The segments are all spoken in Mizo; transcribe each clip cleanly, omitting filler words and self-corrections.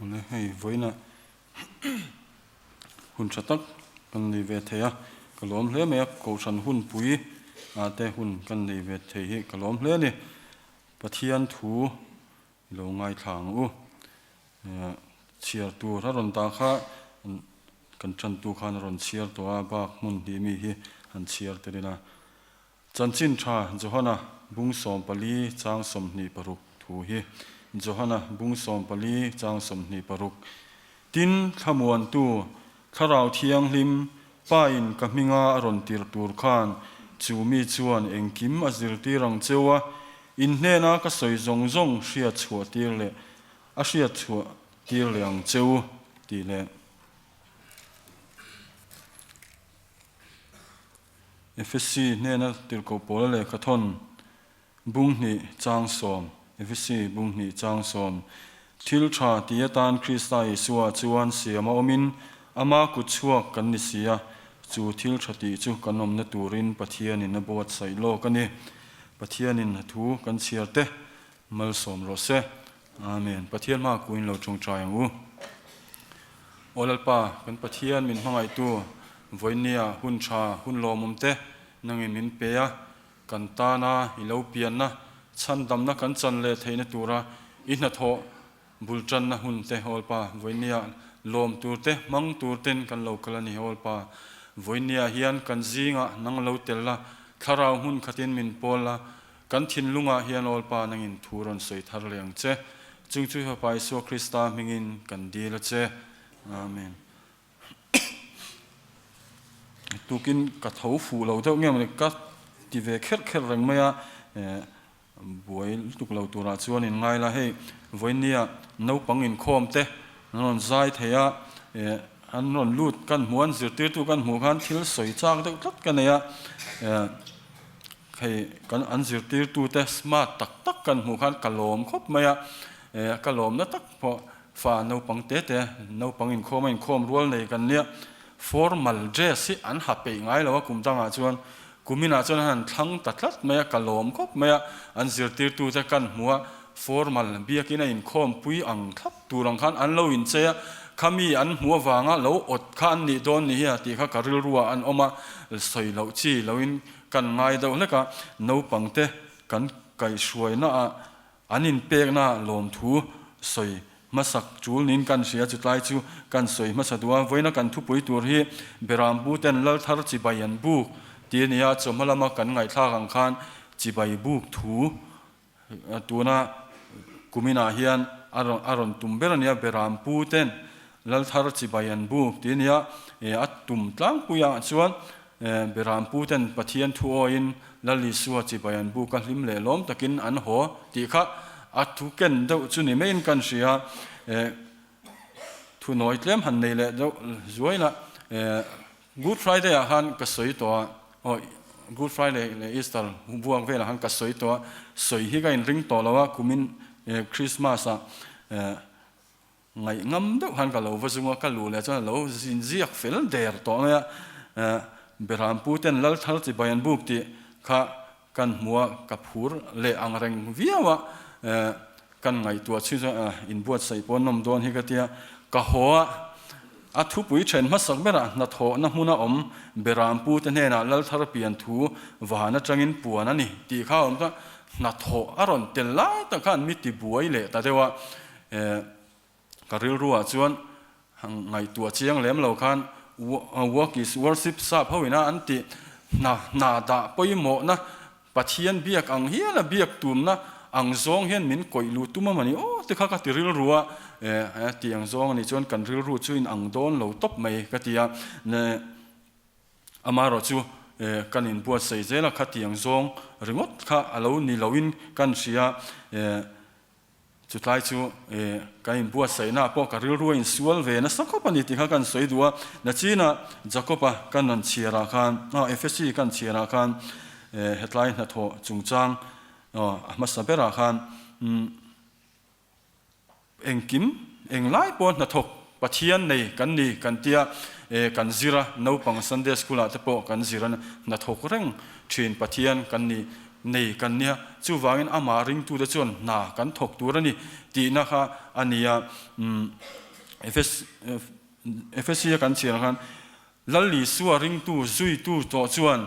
Awle hei vawiinah hun tha tak kan nei ve thei a, ka lawm hle mai a, Kohhran hunpui ah te hun kan nei ve thei hi ka lawm hle a ni. Pathian thu i lo ngaithla ang u. Chhiar tur a rawn dah kha kan tantu khan a rawn chhiar tawh a, bak hmun hnih mi hi han chhiar tel ila. Chanchin tha Johana bung 14 chang 26 thu hi Johana bung 14 chang 26 Tin, thlamuantu, Thlarau Thianghlim, Pa in ka hminga a rawn tir tur khan chu mi chuan engkim a zirtir ang cheu a, in hnena ka sawi zawng zawng hriat chhuah tir leh a hriat chhuah tir leh ang cheu tih leh. Efesi hnena tirhkoh pawla lehkha thawn bung hnih chang sawm, Efesi bung hnih chang sawm, Thil tha ti atan Krista Isua chuan siam a awmin ama kut chhuak kan ni si a, chu thil tha tih chu kan awmna turin Pathianin a buatsaih lawk a ni. Pathianin a thu kan chhiar te malsawm rawh se. Amen. Pathian hma kuin lo tawngtai ang u. Aw Lalpa, kan Pathian min hmangaihtu, vawinia hun tha, hun lawmawm te nangin min pe a, kan tana i lo pianna, chhandamna kan chan leh theihna tura i hnathawh bul tanna hun te, Aw Lalpa, vawinia lawm tur te, hmang tur ten kan lo kal a ni, Aw Lalpa. Vawinia hian kan zingah nang lo tel la, thlarau hmun khatin min pawl la, Kan thinlungah hian Awlpa nangin thu rawn sawi thar leh ang che. Chung chu Fapa Isua Krista hmingin kan dil a che. Amen. Tukin ka tho fuh lo deuh nge mawni ka ti ve kherh kherh reng mai a, buai lutuk lo turah chuan in ngai la. Hei vawinia naupang inkhawm te an rawn zai thei a, an rawn lut kan hmu an zirtirtu kan hmuh khan thil sawi chak deuh tlat ka nei a. Hei kan an zirtirtute smart tak tak kan hmuh khan ka lawm khawp mai a, eh ka lawmna tak pawh fa naupang te te naupang inkhawm a inkhawm rual nei kan nia, formal dress hi an ha peih ngai lo a kum dangah chuan kuminah chuan an han thlang ta tlat mai a ka lawm khawp mai a, an zirtirtute kan hmu a formal biakin a inkhawm pui ang thlap tur ang khan an lo inchei a, khami an hmuh avanga lo awt kha an nih dawn ni hi a tih kha ka rilruah an awm a, sawi loh chi loin Kan ngai deuh hlek a, naupangte kan kaihhruaina ah an inpekna lawmthu sawi hmasak tul niin kan hria, chutlai chu kan sawi hmasa duh a, vawiina kan thupui tur hi Berambu ten Lalthar chibai an buk tih a ni a, chawhma lama kan ngaihthlak ang khan chibai buk thu Tuna kuminah hian a rawn tum ber a nia, Berampu ten Lalthar chibai an buk tih a nia, a tum tlangpuiah chuan Berampu ten Pathian thu awiin Lal Isua chibai an buk a, hlim leh lawm takin an haw tih kha a thu ken deuh chu ni maiin kan hria. Thu nawi tlem han nei leh deuh zuai la, Good Friday ah khan ka sawi tawh a, aw Good Friday leh Easter buak velah khan ka sawi tawh a, sawi hi ka inring tawh lo a, kumin Christmas ah ngaih ngam deuh khan ka lo va zung a, ka luh leh chuan a lo inziak fel der tawh mai a, Berampu ten Lalthar chibai an buk tih kha kan hmu a, ka phur leh ang reng viau a, Kan ngaihtuah chhin chuan a inbuatsaih pawh an awm dawn hi ka tia, ka haw a, a thupui then hmasak berah hnathawhna hmuna awm Berampu te hnenah Lalthar pian thu van atangin puan a ni tih kha a awm chuan hnathawh a rawn tel lai tak khan mi tibuai leh ta deuh a, ka rilruah chuan ngaihtuah chiang lem lo khan work is worship sap ho ina an tih hna hna dah pawimawhna Pathian biak ang hial a biak tumna ang zawng hian min kawih luh tum a mani aw te kha ka ti rilru a, eh tih ang zawng anih chuan kan rilru chu in ang dawn lo tawp mai ka ti a, amaherawh chu eh kan inbuatsaih zel a kha tiang zawng ringawt kha a lo ni loin kan hria eh. Chutlai chu kan inbuatsaihna ah pawh ka rilru a insual ve nasa khawp a ni tih kha kan sawi duh a. Nachina Jakob-a kan rawn chhiar ah khan, aw Efesi kan chhiar ah khan hetlai hnathawh chungchang a hmasa ber ah khan engkim englai pawh hnathawk Pathian nei kan ni kan tia kan zir a, naupang Sunday School ah te pawh kan zir a, hnathawk reng thin Pathian kan ni. nei kan nia, chuvangin amah ringtute chuan hna kan thawk tur a ni tihna kha a ni a. Efesia kan chhiar khan Lal Isua ringtu zuitu tawh chuan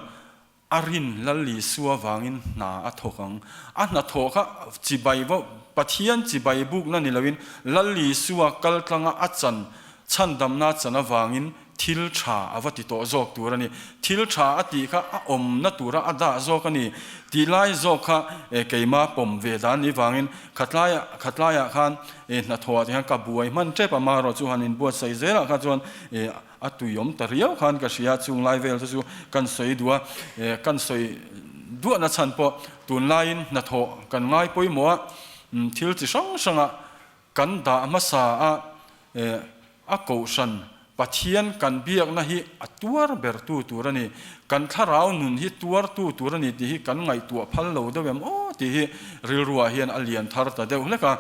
A rin Lal Isua vangin hna a thawk ang. A hnathawh kha chibai vauh, Pathian chibai bukna ni loin Lal Isua kal tlanga a chan, chhandamna chan avangin thil tha a va ti tawh zawk tur a ni. Thil tha a tih kha a awmna tura a dah zawk a ni tih lai zawk kha keima pawm ve dan ni vangin khatlaiah khatlaiah khan hnathawhah te khan ka buai hman tep a, marawh chu han inbuatsaih zelah kha chuan A tuiawm ta riau khan ka hria, chung lai vel te chu kan sawi duh a, kan sawi duahna chhan pawh tunlaiin hnathawh kan ngai pawimawh a, thil chi hrang hranga kan dah hmasa a, a kohhran Pathian kan biakna hi a tuar ber tu tur a ni, kan thlarau nun hi tuar tu tur a ni tih hi kan ngaihtuah phal lo deuh em aw tih hi rilruah hian a lian thar ta deuh hlek a.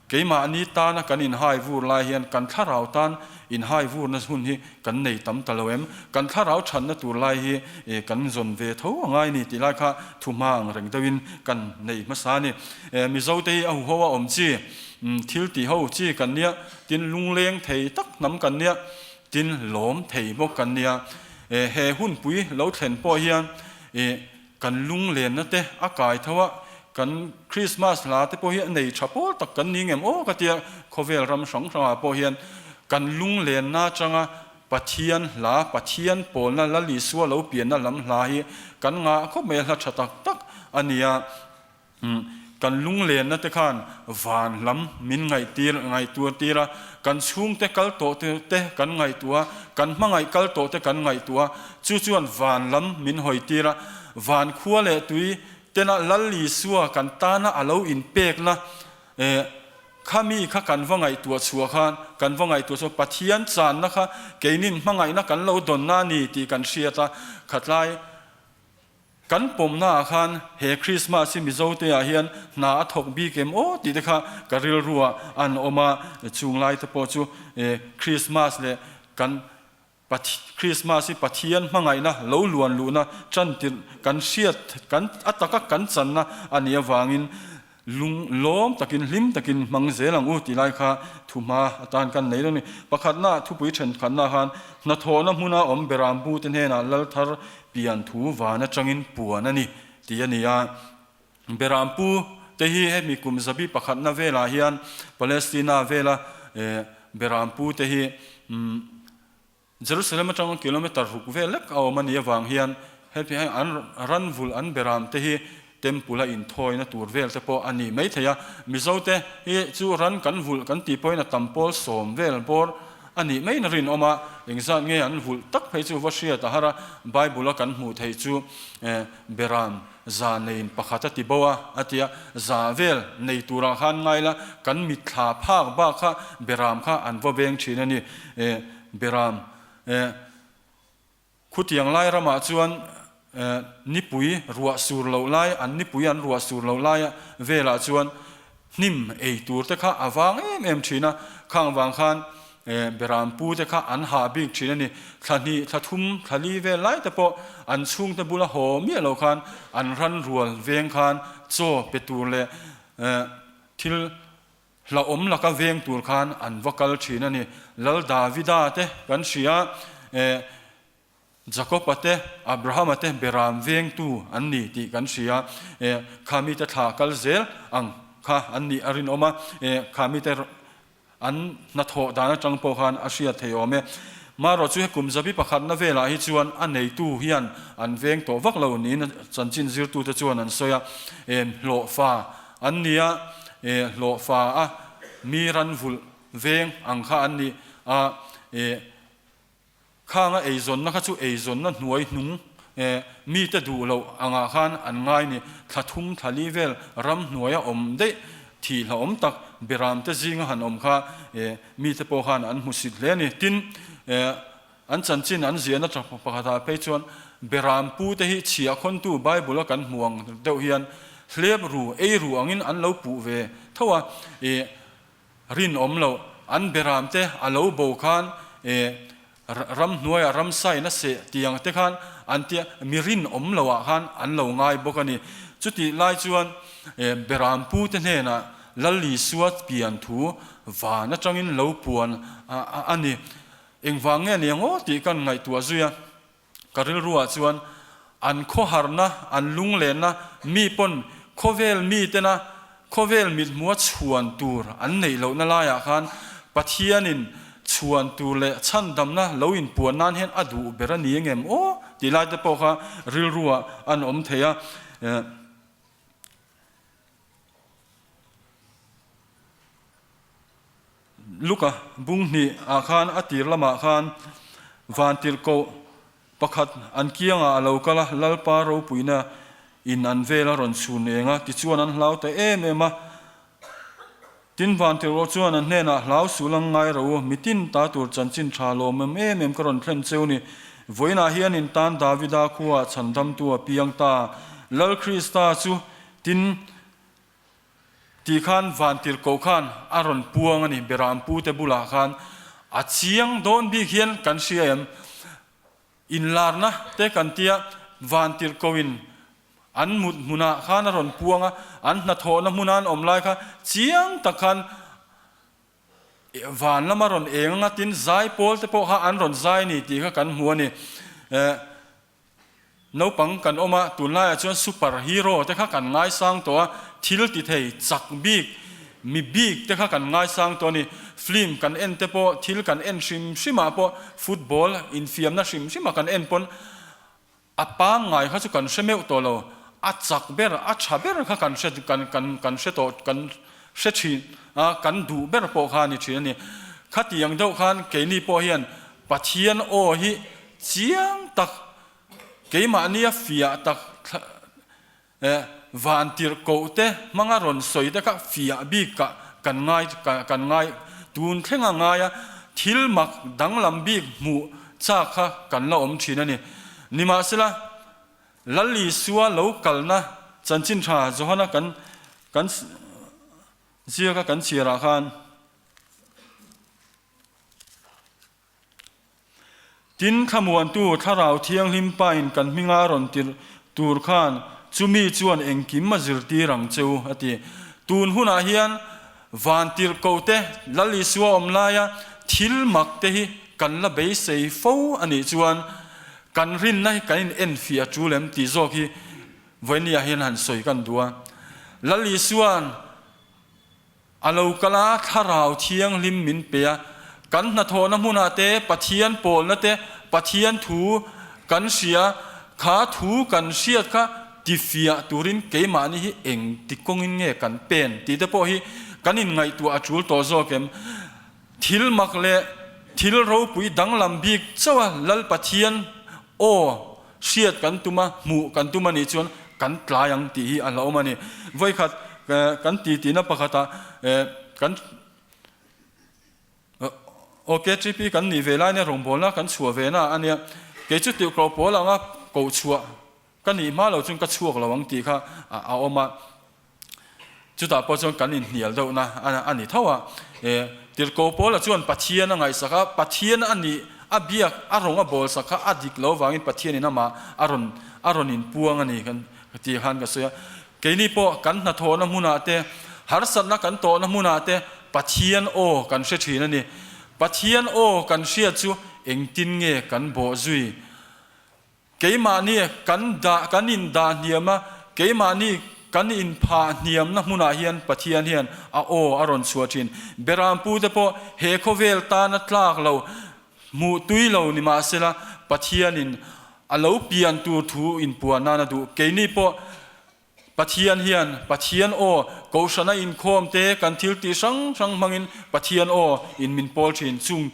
Keimahni tana kan inhai vur lai hian kan thlarau tan inhai vurna hun hi kan nei tam ta lo em? Kan thlarau thatna tur lai hi kan zawn ve tho a ngai ni tih lai kha thu hma ang reng deuhin kan nei hmasa a ni. Mizote hi a huho a awm chi, thil ti ho chi kan nia, tin lungleng thei tak hnam kan nia, tin lawm thei bawk kan nia. He hunpui lo thlen pawh hian Kan lunglenna te a kai tho a, kan Krismas hla te pawh hi a nei tha pawl tak kan ni ngem aw ka tia, khawvel ram hrang hrangah pawh hian kan lunglenna atanga Pathian hla, Pathian pawlna Lal Isua lo pianna lam hla hi kan ngah khawp mai a, hla tha tak tak a nia. Kan lunglenna te khan van lam min ngaihtir ngaihtuah tir a, kan chhungte kal tawh te kan ngaihtuah a, kan hmangaih kal tawh te kan ngaihtuah a, chu chuan van lam min hawi tir a, van khua leh tui tena Lal Isua kan tana a lo inpekna eh khami kha kan va ngaihtuah chhuah khan kan va ngaihtuah chhuah Pathian channa kha keinin hmangaihna kan lo dawnna a ni tih kan hriat a, khatlai Kan pawmnaah khan he Krismas hi Mizote ah hian hna a thawk bik em aw tih te kha ka rilruah an awm a, chung lai te pawh chu Krismas leh kan Krismas hi Pathian hmangaihna lo luan luhna tantirh kan hriat kan a taka kan channa a nih avangin Lung lawm takin hlim takin hmang zel ang u tih lai kha thuhma atan kan nei reng a ni. Pakhatna thupui thenkhatna khan hnathawhna hmuna awm Berampu te hnenah lal thar pian thu van atangin puan a ni tih a ni a. Berampu te hi hemi kum zabi pakhatna velah hian Palestina vela Berampu te hi Jerusalem atanga kilometer ruk vel lek a awm a nih avang hian heti hian an ran vulh an beram te hi temple a inthawina tur vel te pawh a ni mai thei a. Mizo te hi chu ran kan vulh kan tih pawhin a tam pawl sawm vel bawr a nih maiin a rinawm a, engzat nge an vulh tak phei chu va hriat a har a, Bible a kan hmuh theih chu beram za neiin pakhat a ti bo a, a ti a, za vel nei turah khan ngai la, kan mitthla phak bak kha beram kha an va veng thin a ni. Beram, Khutiang lai ramah chuan nipui ruah sur loh lai, an nipui an ruah sur loh lai velah chuan hnim ei tur te kha a vang em em thin a, khang vang khan Beram pu te kha an hah bik thin a ni. Thla hnih, thla thum, thla li vel lai te pawh an chhungte bula haw miah lo khan an ran rual veng khan chaw pe tur leh thil Hlauhawm laka veng tur khan an va kal thin a ni. Lal Davida te kan hria, eh, Jakoba te, Abrahama te beram vengtu an ni tih kan hria, eh, kha mite thla kal zel ang kha an nih a rinawm a, eh, kha mite an hnathawh dan atang pawh khan a hriat thei awm e. Marawh chu he kum zabi pakhatna velah hi chuan a neitu hian an veng tawh vak lo niin chanchin zirtute chuan an sawi a, eh, hlawhfa An ni a, e, hlawhfa a, mi ran vulh veng ang kha an ni a, e, khanga eizawnna kha chu eizawnna hnuai hnung, e, mite duh loh angah khan an ngai ni. Thla thum thla li vel ram hnuaia awm daih thih hlauhawm tak beramte zinga han awm kha, e, mite pawh khan an hmusit hle a ni. Tin, e, An chanchin an ziahna tha pakhatah phei chuan Beram pute hi chhiah khawntu Bible-a kan hmu ang deuh hian hlep ru, ei ru angin an lo puh ve tho a, ih rinawm loh an Beram te a lo bo khan ih ramhnuaiah ramsain a seh tih ang te khan an tia mi rinawm loh ah khan an lo ngai bawk a ni. Chutih lai chuan Beram pute hnenah Lal Isua pian thu van atangin lo puan a ni. Engvang nge nia ngaw tih kan ngaihtuah zui a. Ka rilruah chuan an khawharna, an lunglenna, mi pawn khawvel mitena khawvel mithmua chhuan tur an neih lohna laiah khan Pathianin chhuan tur leh chhandamna lo inpuan nan hian a duh ber a ni engem aw tih laite pawh kha rilruah an awm thei a. Luka bung hnih ah khan a tir lamah khan vantirhkoh pakhat an kiangah a lo kal a, Lalpa ropuina in an vel a rawn chhun eng a, tichuan an hlau ta em em a. Tin vantirhkoh chuan an hnenah, Hlau suh lang ngai ro u, mitin ta tur chanchin tha lawmawm em em ka rawn thlen cheu ni. Vawiinah hian in tan Davida khuaah chhandamtu a piang ta, Lal Krista chu tin Ti khan vantirhkoh khan a rawn puang a ni, Beram pute bulah khan a chiang dawn bik hian kan hria em? Inlarna te kan tia vantirhkohin an mut hmunah khan a rawn puang a, an hnathawhna hmuna an awm lai kha chiang tak khan van lama rawn eng anga tin zaipawl te pawh kha an rawn zai a ni tih kha kan hmu a ni. Naupang kan awm a, tunlaiah chuan super hero te kha kan ngaisang tawh a, thil ti thei, chak bik, mi bik te kha kan ngaisang tawh a ni. Film kan en te pawh, thil kan en hrim hrimah pawh, football infiamna hrim hrima kan en pawn a pangngai kha chu kan hre meuh tawh lo, a chak ber, a tha ber kha kan hre kan kan kan hre tawh, kan hre thin a, kan duh ber pawh kha a ni thin a ni. Khatiang deuh khan keini pawh hian Pathian aw hi chiang tak, keimahnia fiah tak vantirhkoh te hmanga rawn sawi te kha fiah bik ah kan ngai kan ngai tun thleng a ngai a, thil mak danglam bik hmuh chak kha kan la awm thin a ni. Nimahsela, Lal Isua lo kalna chanchin tha Johana kan kan ziaka kan chhiarah khan, Tin, Thlamuantu Thlarau Thianghlim Pain kan hminga rawn tirh tur khan chumi chuan engkim a zirtir ang che u, a ti. Tun hunah hian vantirhkoh te Lal Isua awm laia thil mak te hi kan la beisei fo a nih chuan kan rinna hi kan in enfiah tul em tih zawk hi vawinia hian han sawi kan duh a. Lal Isua'n A lo kal a, Thlarau Thianghlim min pe a. Kan hnathawhna hmunah te, Pathian pawlna te, Pathian thu kan hria, kha thu kan hriat kha tifiah turin keimahni hi engti kawngin nge kan pen tih te pawh hi kan inngaihtuah a tul tawh zawk em? Thil mak leh thil ropui danglam bik chauh a Lal Pathian aw hriat kan tum a, hmuh kan tum a nih chuan kan tlai ang tih hi a hlauhawm a ni. Vawikhat kan titihna pakhatah kan OKTP kan nih ve lai nia rawngbawlna kan chhuah ve na a nia, kei chu tirhkoh pawl anga koh chhuah ka nih hma lo chuan ka chhuak lo ang tih kha a awm a. Chutah pawh chuan kan inhnial deuhna a ni tho a. Tirhkoh Paula chuan Pathian a ngaihsak a, Pathian a nih a biak a rawng a bawlsak kha a dik lo vangin Pathianin amah a rawn a rawn inpuang a ni kan tih khan ka sawi a. Keini pawh kan hnathawhna hmunah te, harsatna kan tawhna hmunah te Pathian aw kan hre thin a ni. Pathian aw kan hriat chu engtin nge kan bawh zui? Keimahni kan dah kan indah hniam a, keimahni kan inphah hniamna hmunah hian Pathian hian a aw a rawn chhuah thin. Berampute pawh he khawvel tana tlak lo, hmuh tui lo ni mahsela Pathianin a lo pian tur thu inpuan nan a duh. Keini pawh Pathian hian Pathian aw Kohhrana inkhawm te kan thil tih hrang hrang hmangin Pathian aw in min pawl thin. Chung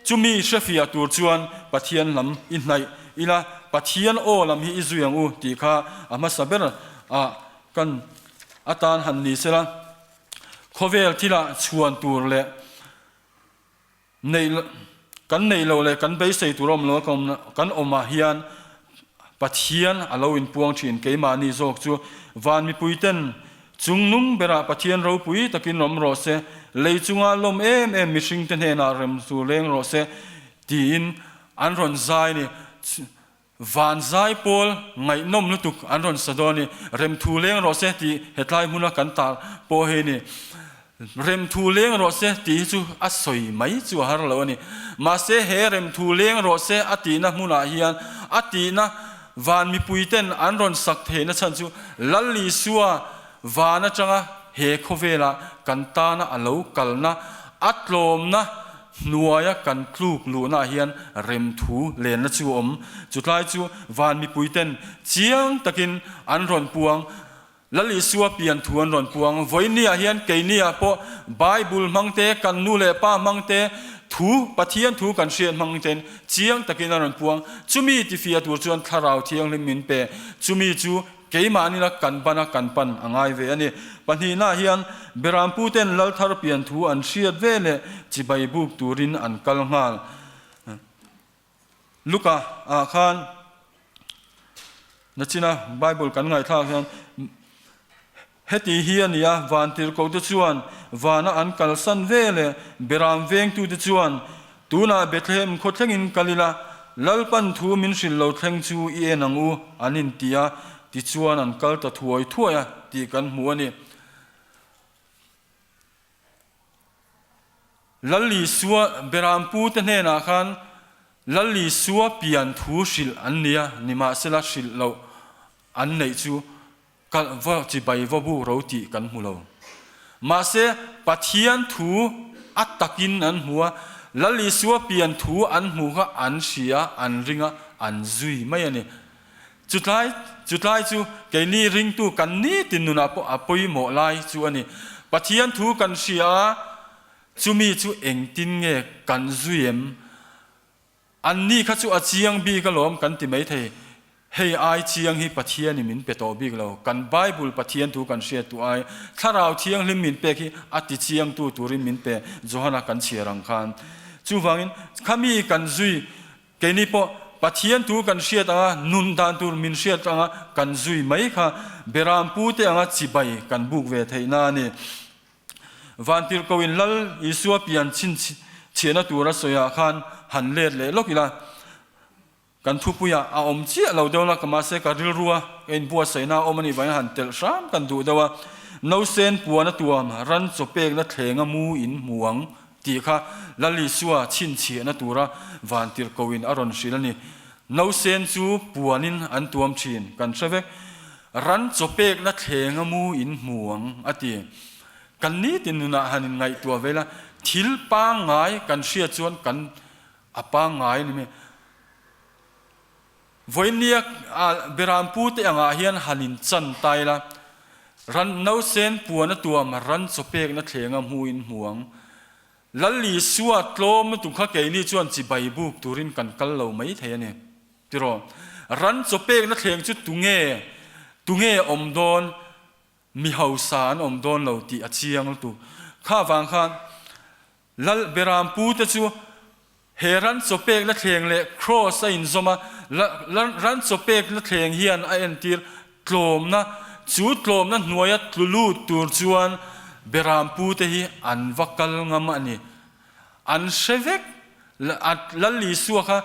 chumi hrefiah tur chuan Pathian lam i hnaih ila, Pathian aw lam hi i zui ang u tih kha a hmasa ber ah kan atan han ni sela, khawvel thilah chhuan tur leh Neih kan neih loh leh kan beisei tur awm lo kan awm ah hian Pathian a lo inpuang thin keimahni zawk chu van mipui ten chungnung berah Pathian ropui takin awm rawh se, lei chunga lawm em em mihring te hnenah rem chu leng rawh se tiin an rawn zai ni. Van zai pawl ngaihnawm lutuk an rawn sa dawn i, Remthu leng rawh se tih hetlai hmuna kan tar pawh hi a ni. Remthu leng rawh se tih hi chu a sawi mai chu a har lo a ni. Mahse he remthu leng rawh se a tihna hmunah hian a tihna van mipuiten an rawn sak theihna chhan chu Lal Isua van atanga he khawvela kan tana a lo kalna a tlawmna hnuaia kan tluk luhnaah hian remthu lenna chu a awm. Chutlai chu van mipuiten chiang takin an rawn puang. Lal Isua pian thu an rawn puang. Vawinia hian keiniah pawh Bible hmang te, kan nu leh pa hmang te, thu, Pathian thu kan hriat hmang ten chiang takin an rawn puang. Chumi tifia tur chuan Thlarau Thianghlim min pe. Chumi chu keimahni la kan ban a kan pan a ngai ve a ni. Pahnihnaah hian Berampu ten Lal thar pian thu an hriat ve leh chibai buk turin an kal nghal. Luka ah khan nachina Bible kan ngaihthlak hian heti hi a ni a, Vantirhkohte chuan vana an kalsan ve leh Beram vengtute chuan tunah Bethlehem khaw thlengin kal ila, Lalpan thu min hrilh lo thleng chu i en ang u an inti a, tichuan an kal ta thuai thuai a tih kan hmu a ni. Lal Isua Berampu te hnenah khan Lal Isua pian thu hrilh an ni a, nimahsela hrilh loh an neih chu kal va chibai va bu ro tih kan hmu lo. Mahse Pathian thu a takin an hmu a, Lal Isua pian thu an hmu kha an hria, an ring a, an zui mai a ni. Chutlai chutlai chu keini ringtu kan nitin nunah pawh a pawimawh lai chu a ni. Pathian thu kan hria a, chumi chu engtin nge kan zui em? Anni kha chu a chiang bik alawm kan ti maithei. Hei ai chiang hi Pathianin min pe tawh bik lo. Kan Bible Pathian thu kan hriat tu ai Thlarau Thianghlim min pek hi a ti chiangtu turin min pe Johana kan chhiar ang khan. Chuvangin khami kan zui Keini pawh Pathian thu kan hriat anga nun dan tur min hriat anga kan zui mai kha Beram pute anga chibai kan buk ve theihna a ni. Vantirhkoin Lal Isua pian chhinchhiahna tura sawiah khan han let leh lawk ila, kan thupuiah a awm chiah lo deuh la, mahse ka rilrua ka inbuatsaihna a awm a nih vangin han telh hram kan duh deuh a, Nausen puan a tuam ran chaw pekna thlenga mu in hmu ang. Tih kha Lal Isua chhinchhiahna tura vantirhkohin a rawn hrilh a ni. Nausen chu puanin an tuam thin, kan hre vek. Ran chaw pekna thlenga mu in hmu ang, a ti. Kan nitin nunah han inngaihtuah ve la, thil pangngai kan hriat chuan kan a pangngai a ni mai. Vawinia Berampu te angah hian han in chan ta ila, ran nausen puan a tuam ran chaw pekna thlenga hmu in hmu ang. Lal Isua tlawm lutuk kha keini chuan chibai buk turin kan kal lo mai thei a ni. Tiraw? Ran chaw pekna thleng chu tunge, tunge awm dawn? Mi hausa an awm dawn lo tih a chiang lutuk. Kha vang khan Lal Berampu te chu he ran chaw pekna thleng leh Kraws a inzawm a, ran chaw pekna thleng hian a entir tlawmna, chu tlawmna hnuaia tlu lut tur chuan Berampu te hi an va kal ngam a ni. An hre vek, Lal Isua kha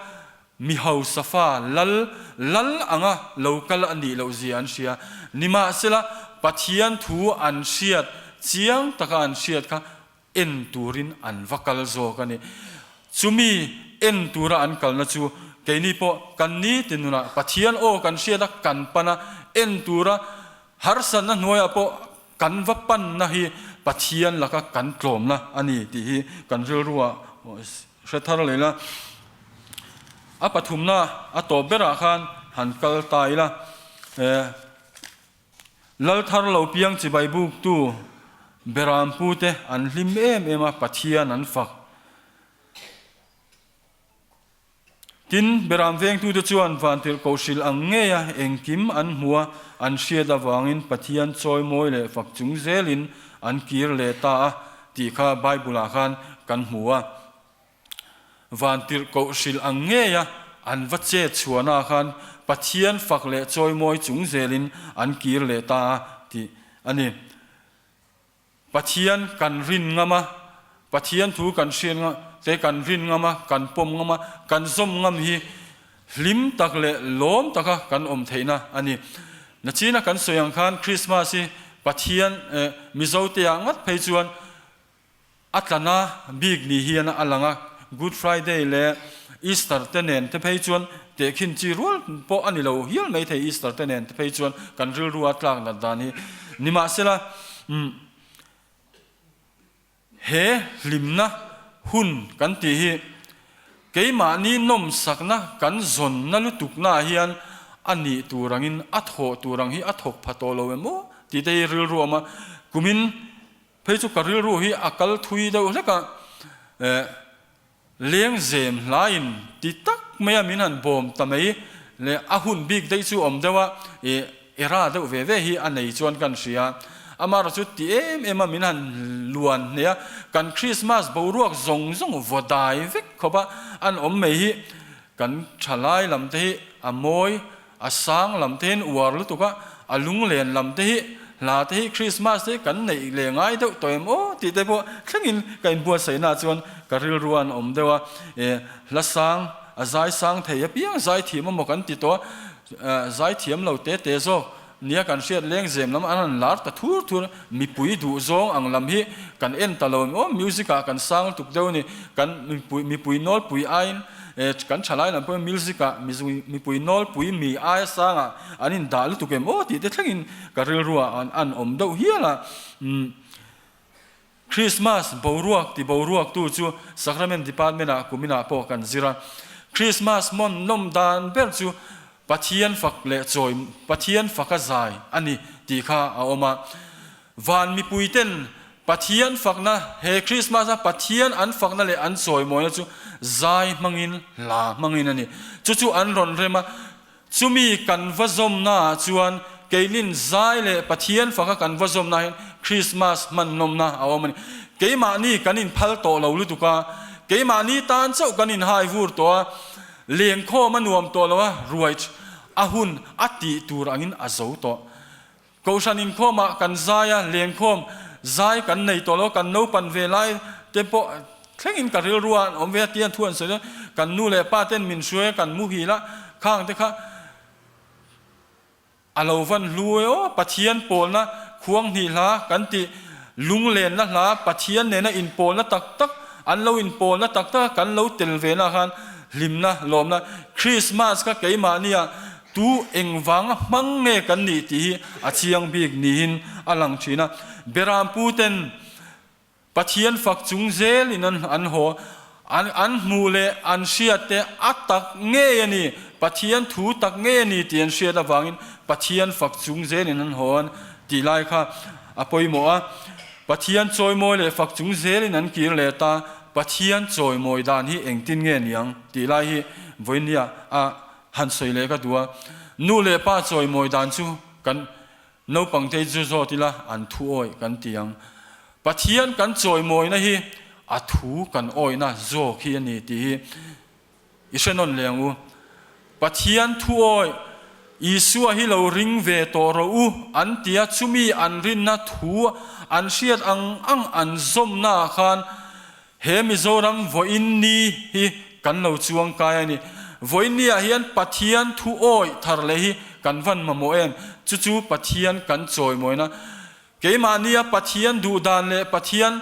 Mi hausa fa lal lal anga lo kal a nih loh zia an hria. Nimahsela, Pathian thu an hriat chiang taka an hriat kha en turin an va kal zawk a ni. Chumi en tura an kalna chu keini pawh kan nitin nunah Pathian aw kan hriat a, kan pan a, en tura harsatna hnuaiah pawh kan va panna hi Pathian laka kan tlawmna a ni tih hi kan rilruah Hre thar leh la, a pathumna a tawp berah khan han kal ta ila, Lal thar lo piang chibai buktu Berampu te an hlim em em a, Pathian an fak. Tin, Beram vengtute chuan vantirhkoh hrilh ang ngeia engkim an hmu a, an hriat avangin Pathian chawimawi leh fak chung zelin an kir leh ta a tih kha Bible-ah khan kan hmu a. Vantirhkoh hrilh ang ngeia an va chet chhuahnaah khan Pathian fak leh chawimawi chung zelin an kir leh ta a tih a ni. Pathian kan rin ngam a, Pathian thu kan hriat ngam te kan rin ngam a, kan pawm ngam a, kan zawm ngam hi Hlim tak leh lawm taka kan awm theihna a ni. Nachina kan sawi ang khan Krismas hi Pathian Mizote ah ngat phei chuan a tlana bik ni hian a lang a, Good Friday leh Easter te nen te phei chuan tehkhin chi rual pawh a ni lo hial mai thei Easter te nen te phei chuan kan rilru a tlak nat dan hi. Nimahsela, He hlimna hun kan tih hi keimahni nawmsakna kan zawnna lutuknaah hian a nih tur angin a thawh tur ang hi a thawk pha tawh lo em aw tih te hi rilru a awm a. Kumin phei chu ka rilru hi a kal thui deuh hlek a, eh. Lengzem hlaiin ti tak maia min han bawm ta mai leh a hun bik daih chu awm deuh a, ih era deuh ve ve hi a nei chuan kan hria. Amaherawh chu ti em em a min han luan hneh a, kan Krismas boruak zawng zawng vaw dai vek khawp a an awm mai hi kan thalai lam te hi a mawi A sang lam te hian uar lutuk a, a lunglen lam te hi hla te hi Christmas te hi kan neih leh ngai deuh tawh em aw tih te pawh thlengin ka inbuatsaihna ah chuan ka rilru a an awm deuh a, e hla sang a zai sang thei apiang zai thiam emaw kan ti tawh a, zai thiam lo te te zawk nia kan hriat leng zem lam an han lar ta thur thur a, mipui duh zawng ang lam hi kan en ta lo em aw music ah kan sang lutuk deuh a ni, kan mipui mipui nawlpui aiin E, kan thalai lam pawhin music ah mipui nawlpui mi aia sangah an indah lutuk em aw tih te thlengin ka rilru ah an awm deuh hial a. Umm, Christmas boruak ti boruak tu chu Sacrament Department ah kumin ah pawh kan zir a. Christmas hmawn nawm dan ber chu Pathian fak leh chawi Pathian faka zai a ni tih kha a awm a. Van mipui ten Pathian fakna, he Christmas a Pathian an fakna leh an chawimawina chu zai hmangin, hla hmangin a ni. Chu chu an rawn rem a, chumi kan va zawmna ah chuan keinin zai leh Pathian faka kan va zawmna ah hian Christmas hman nawmna a awm a ni. Keimahni kan inphal tawh lo lutuk a, keimahni tan chauh kan inhai vur tawh a, lengkhawm a nuam tawh lo a, ruai a hun a tih tur angin a zo tawh. Kohhran inkhawmah kan zai a, lengkhawm zai kan nei tawh lo, kan naupan ve lai te pawh thlengin ka rilru a an awm ve a ti an thu an sawi chuan kan nu leh pa ten min hruai a, kan muhil a, khang te kha a lo van hlu e aw, Pathian pawlna khuang hnih hla kan tih lunglenna hla Pathian nena inpawlna tak tak an lo inpawlna tak tak a kan lo tel ve na khan hlimna lawmna Christmas kha keimahnia Tu engvanga hmang nge kan nih tih hi a chiang bik niin a lang thin a. Berampu ten Pathian fak chung zelin an an haw, an an hmuh leh an hriat te a tak ngei a ni, Pathian thu tak ngei a ni tih an hriat avangin Pathian fak chung zelin an haw an tih lai kha a pawimawh a. Pathian chawimawi leh fak chung zelin an kir leh ta, Pathian chawimawi dan hi engtin nge niang tih lai hi vawinia a Han sawi leh ka duh a, nu leh pa chawimawi dan chu kan naupangte chu zawt ila an thu awih kan ti ang. Pathian kan chawimawina hi a thu kan awihna zawk hi a ni tih hi i hre nawn leh ang u. Pathian thu awih Isua hi lo ring ve tawh rawh u an ti a, chumi an rinna thu an hriat ang ang an zawmnaah khan He Mizoram vawiin ni hi kan lo chuang kai a ni. Vawiin ni ah hian Pathian thu awih thar leh hi kan van mamawh em? Chu chu Pathian kan chawimawina. Keimahnia Pathian duh dan leh Pathian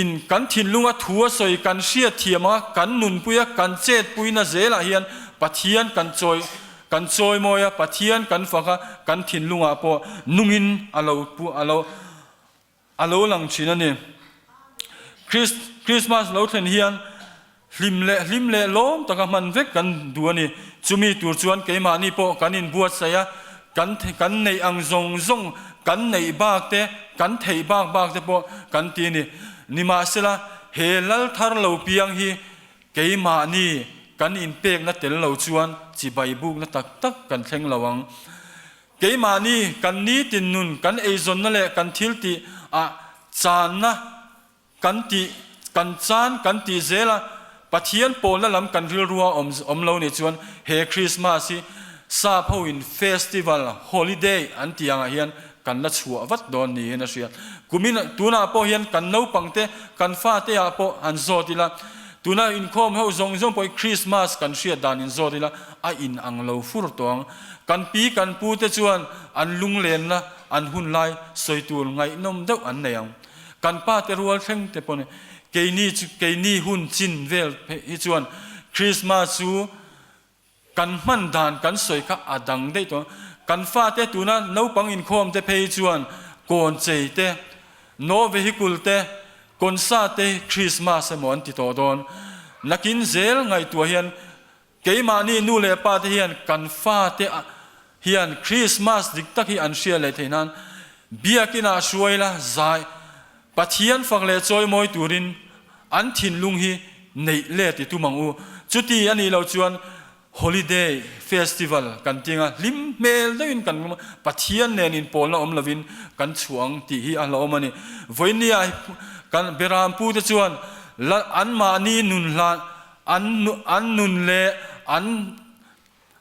in kan thinlunga thu a sawi kan hriat thiam anga kan nunpui a kan chetpuina zelah hian Pathian kan chawi kan chawimawi a, Pathian kan fak a, kan thinlungah pawh nungin a lo a lo A lo lang thin a ni. Christmas lo thlen hian hlim leh hlim leh lawm taka hman vek kan duh a ni. Chumi tur chuan keimahni pawh kan inbuatsaih a, kan kan neih ang zawng zawng, kan neih bak te, kan theih bak bak te pawh kan ti a ni. Nimahsela, he lal thar lo piang hi keimahni kan inpekna tel lo chuan chibai bukna tak tak kan thleng lo ang. Keimahni kan nitin nun, kan eizawnna leh kan thiltih ah channa kan tih, kan chan kan tih zel a, Pathian pawlna lam kan rilrua awm awm lo nih chuan he Christmas hi sap ho in festival, holiday an tih angah hian kan la chhuah vat dawn niin a hria. Kumin tunah pawh hian kan naupang te, kan fate ah pawh han zawt ila. Tuna inkhawm ho zawng zawng pawh hi Krismas kan hriat dan in zawt ila a in ang lo fur tawh ang. Kan pi kan pu te chuan an lunglenna an hun lai sawi tur ngaihnawm deuh an nei ang. Kan pa te rual thleng te pawh keini chu keini hun chin vel hi chuan Krismas chu Kan hman dan kan sawi kha a dang daih tawh. Kan fate tuna naupang inkhawm te phei chuan kawn chei te, no vehicle te, kawnsa te hi Christmas emaw an ti tawh dawn. Nakin zel ngaihtuah hian keimahni nu leh pa te hian kan fate hian Christmas dik tak hi an hria leh theih nan Biakinah hruai la zai Pathian fak leh chawimawi turin an thinlung hi neih let i tum ang u. Chuti a nih loh chuan holiday festival kan ti anga hlim hmel deuhin kan Pathian nen inpawlna awm lovin kan chhuah ang tih hi a hlauhawm a ni. Vawinia kan Berampu te chuan anmahni nun hlan an nun leh an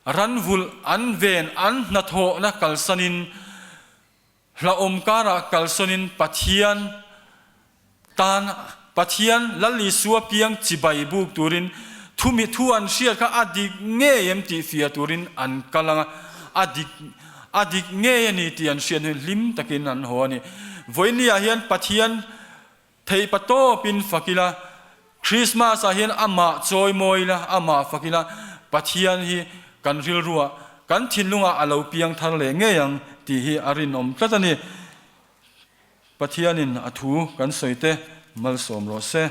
ranvulh an ven an hnathawhna kalsanin Hlauhawm karah kalsawnin Pathian tan Pathian Lal Isua piang chibai buk turin thumi thu an hriat kha a dik ngei em tih fiah turin an kal ang a, a dik a dik ngei a ni tih an hriat hnuin hlim takin an haw a ni. Vawinia hian Pathian Theihpa tawpin fak ila, Christmas ah hian amah chawi mawi ila, amah fak ila, Pathian hi kan rilruah, kan thinlungah a lo piang thar leh ngei ang tih hi a rinawm tlat a ni. Pathianin a thu kan sawi te malsawm rawh se.